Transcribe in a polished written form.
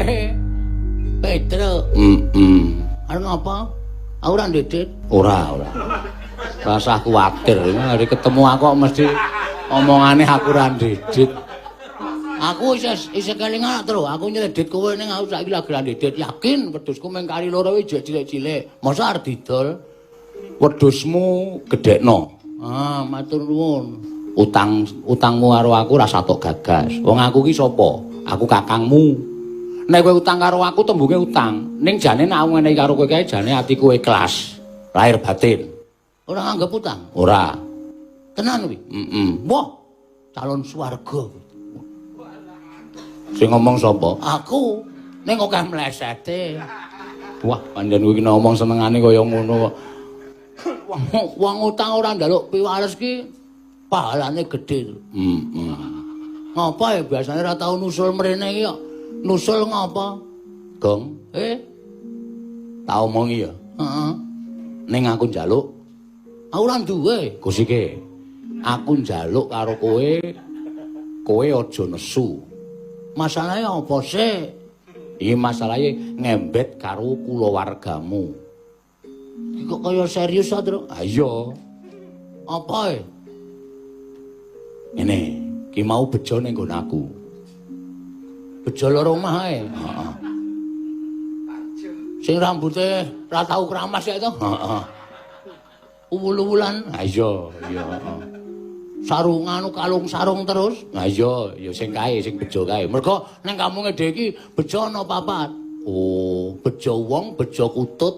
Kowe Petro. Heeh. Arep ngapa? Aku ora ndedit. Ora, ora. Rasah kuwatir, hari ketemu aku kok mesti omongane aku ora ndedit. Aku isih isih kelingan, Tru. Aku nyledit kowe ning aku saiki lagi ora ndedit. Yakin wedhusku mung kari loro iki jek cilik-cilik. Mosok arep didol? Wedhusmu gedhekno. Ah, matur nuwun. Utang utangmu karo aku ora satok gagas. Wong aku ki sapa? Aku kakangmu. Nek kowe utang karo aku tembunge utang. Ning jane nek aku ngene karo kowe kae jane atiku ikhlas. Lahir batin. Ora nganggep utang. Ora. Tenan kuwi. Heeh. Wah, calon swarga. Sing ngomong sapa? Aku ning akeh mlesete. Wah, pancen kowe iki ngomong senengane kaya ngono kok. Wong wong utang ora njaluk piwales ki pahalane gedhe. Heeh. Ngapa ya biasane ora tau nusul mrene iki kok. Nusul ngapa? Gong, Eh, tak omongi ya. Heeh. Ning aku njaluk Aku ora duwe. Gusike. Aku njaluk karo kowe, kowe aja nesu. Masalahe apa sih? Iki masalahe ngembet karo kulawargamu. Iki kok kaya serius ta, Tru? Ha iya. Apa e? Ngene, ki mau bejo ning nggon aku. Bejo loro omah ae. Heeh. Sing rambute ora tau kramas ya to? Heeh. Uwul-uwulan. Ha iya, iya, heeh. Sarungan kalung sarung terus. Ha iya, ya sing kae, sing bejo kae. Mergo ning kampunge dhewe iki bejo ana papat. Oh, Bejo wong, bejo kutut,